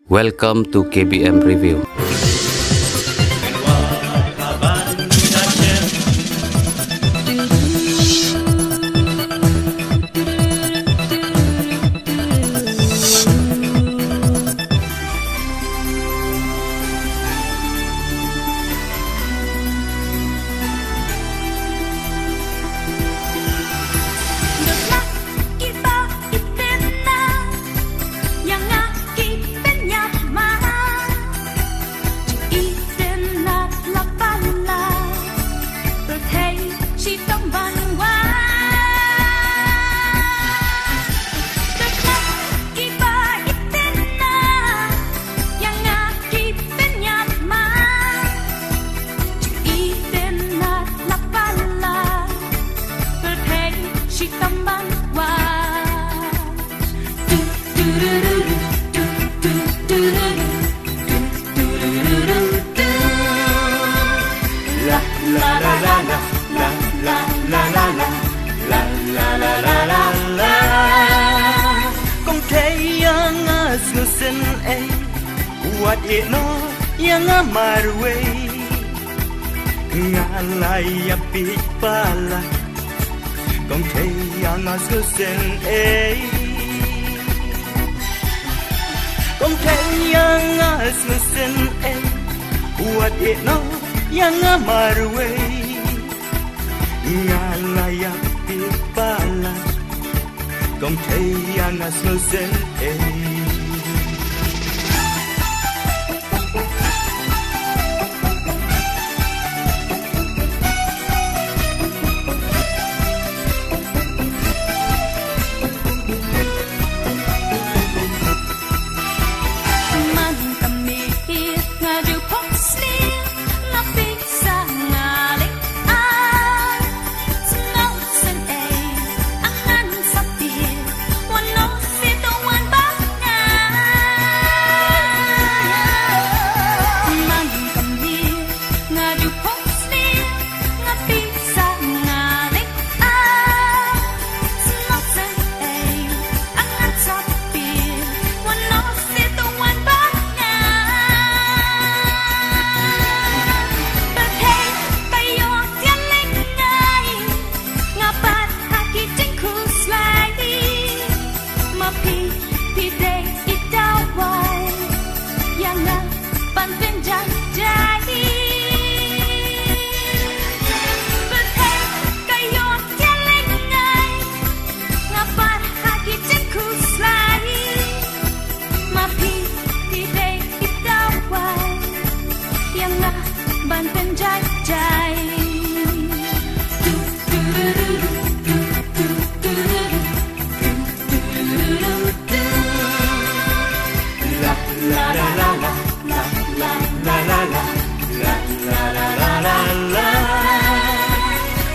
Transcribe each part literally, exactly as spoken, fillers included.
Welcome to K B M Review. Kong thei ïa nga sngewsynei, wat ïeh noh ïa nga marwei. Nga la ïapeit palat, kong thei ïa nga sngewsynei. Kong thei ïa nga sngewsynei, wat ïeh noh ïa nga marwei. Nga la ïapeit palat, kong thei ïa nga sngewsynei.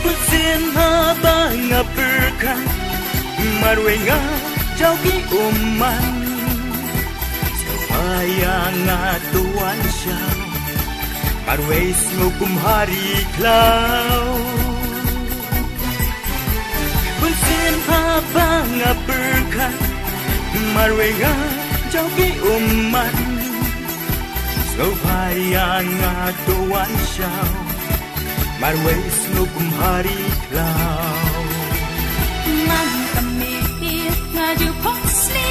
Mynsiem haba nga pyrkhat, marwei nga jaw ki ummat. Sngewbha ïa nga to wan shaw, marwei sngew kum ha ri khlaw. Mynsiem haba nga pyrkhat, marwei nga jaw ki ummat. Sngewbha ïa nga to wan shaw, marwei sngew kum ha ri khlaw. Man ka mih nga ju pok sli,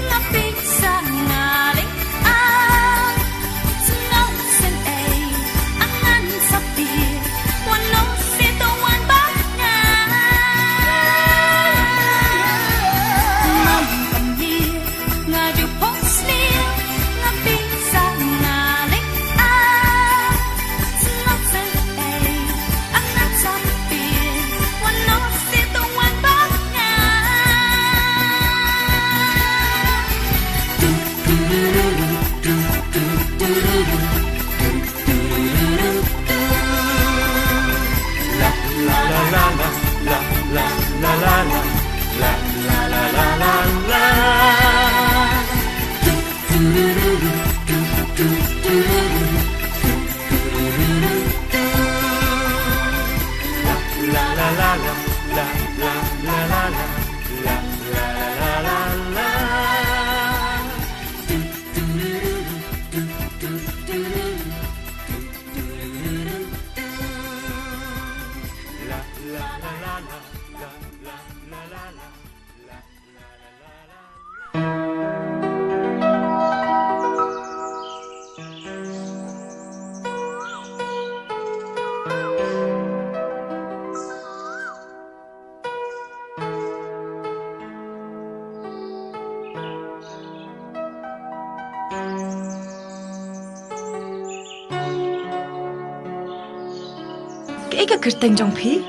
nga pisa nga ling ah. Sngew sngewsynei, angan sa phi, wan long seh to wan bad nga. Man ka mih nga ju pok sli, nga pisa nga ling ah. Sngew sngewsynei, angan sa phi, wan Kaei ka kyrteng jong phi?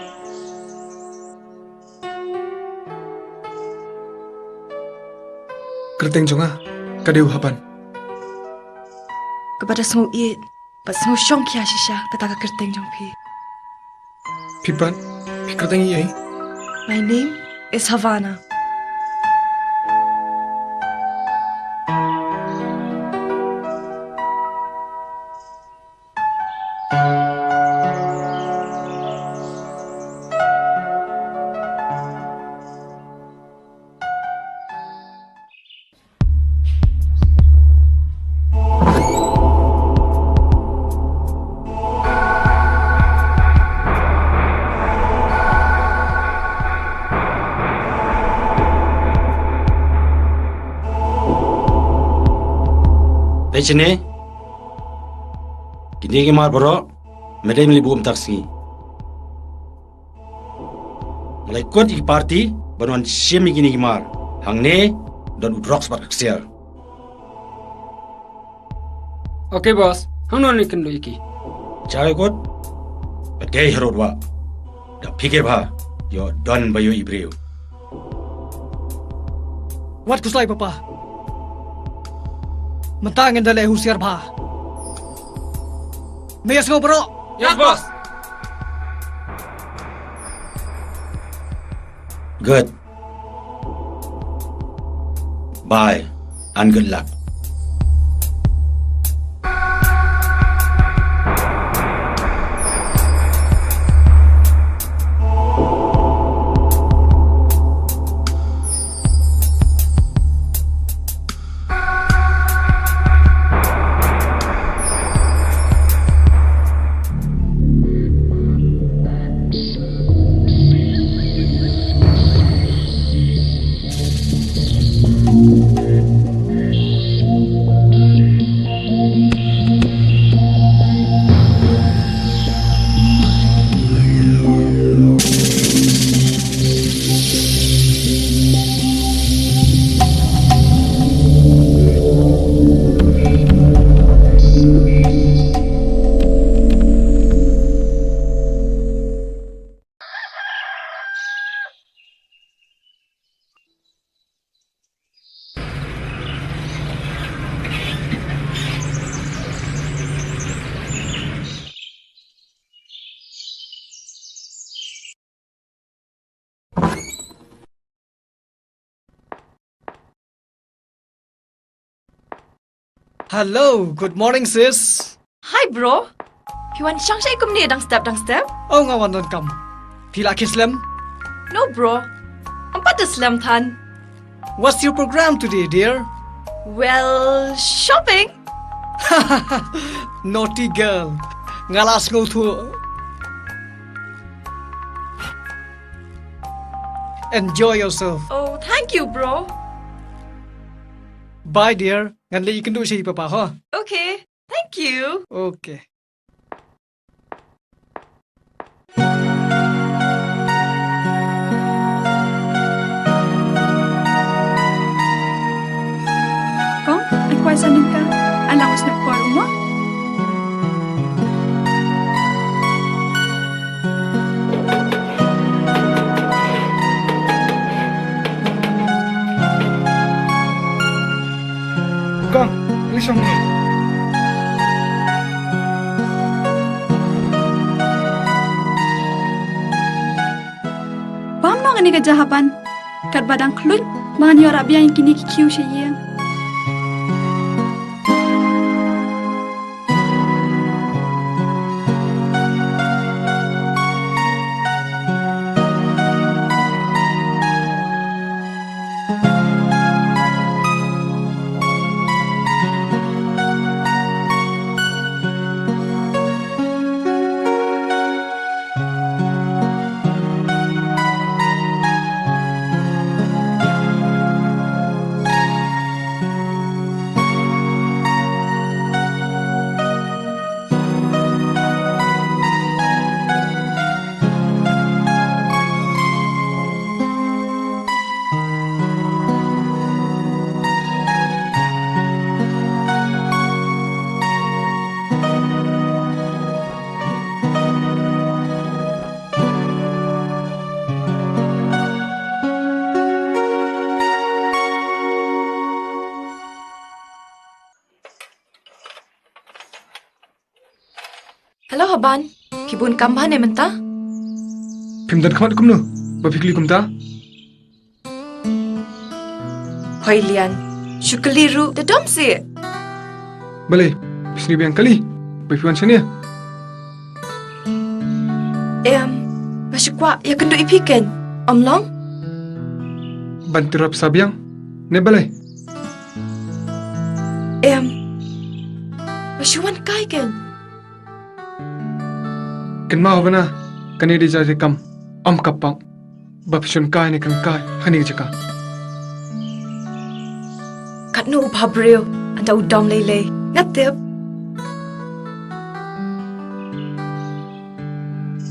Kyrteng jong nga ka dei u Haban. Kaba da sngew ïeit bad sngew shongkhia shisha kata ka kyrteng jong phi. Phi pat, phi kyrteng ïa ei? My name is Havana. Te shane, kine ki mar baroh, me dei me leit buh mynta ka sngi. Nga la ïakut ïa ki party ban wan shim ïa kine ki mar. Hangne don u drugs bad ka ksiar. Okay boss, hangno ngin ïakynduh ïa ki? Jaw ïakut bad kei harud wah. Da phi kei bha, ïoh don ba ïoh i briew. Wat khuslai papa. Mynta ngin da leh husiar bha. Me ïa sngew baroh. Yes boss. Good. Bye and good luck. Hello, good morning, sis. Hi, bro. Phi wan shong shaei kumne dang step, dang step? Oh, nga wan donkam. Phi la kit slem? No, bro. Ngam pat da slem than. What's your program today, dear? Well, shopping. Naughty girl. Nga la sngewthuh. Enjoy yourself. Oh, thank you, bro. Bye, dear. Ngan leit ïakynduh sha i papa, ho? Okay. Thank you. Okay. Kong, ai kwai sa nangka. Ai lang u snep kwai u mo. Kong, ri shong ni. Bam noh kane ka jahaban. Katba dang khluit ba ngan ïoh rah biang ïa kine ki khiew sha ïing. Hello Haban, phi bun kam bha ne mynta? Phim don khmat kumno ba phi kylli kumta? Hoi Lian, shu kylli ruh da dom si. Balei, phi sngew biang kali ba phi wan shane? Em, nga shu kwah ïa kynduh ïa phi ken, ym long? Ban tyrap sa biang ne balei? Em, nga shu wan kai ken. Kynmaw bana, kane dei jaka kam, ym ka park ba phi shon kai ne kren kai ha kane ka jaka. Katno u bhabriew, ynda u dom lei lei, nga tip.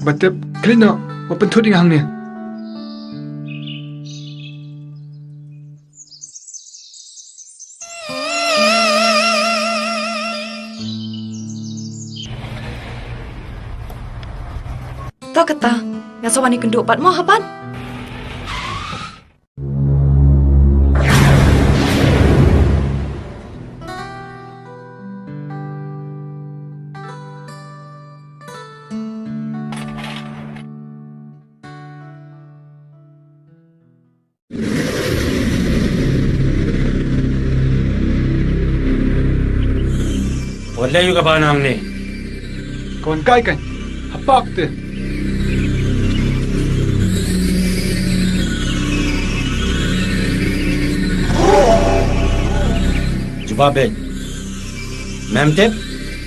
Ba tip, khlei noh, ba pynthut ïa nga hangne. To kata, nga sa wan ïakynduh pat mo Haban. Wat leh ïa ka ba nang ne. Ka wan kai kan. Ha park te. Jubab beit. Mem tip?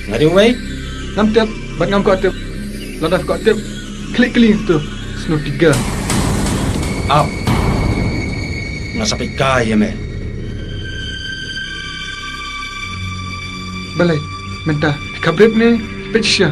Nga dei uwei? Ngam tip, bad ngam kwah tip. Lada phi kwah tip, klik link tu. Snow Tiger. Ap. Nga sa peit kai ïa me. Balei, mynta phi khabrip ne phi peit shisha?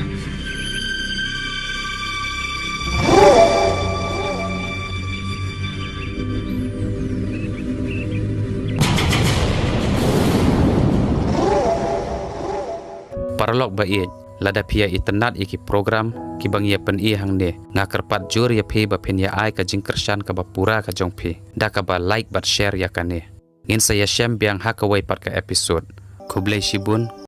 Paralok ba ïeit, lada phi ïa itynnad ïa ki program kiba ngi ïa pyni hangne, nga kyrpad jur ïa phi ba phin ïa ai ka jingkyrshan kaba pura ka jong phi da kaba like bad share ïa kane. Ngin sa ïashem biang ha kawei pat ka episode. Khublei shibun,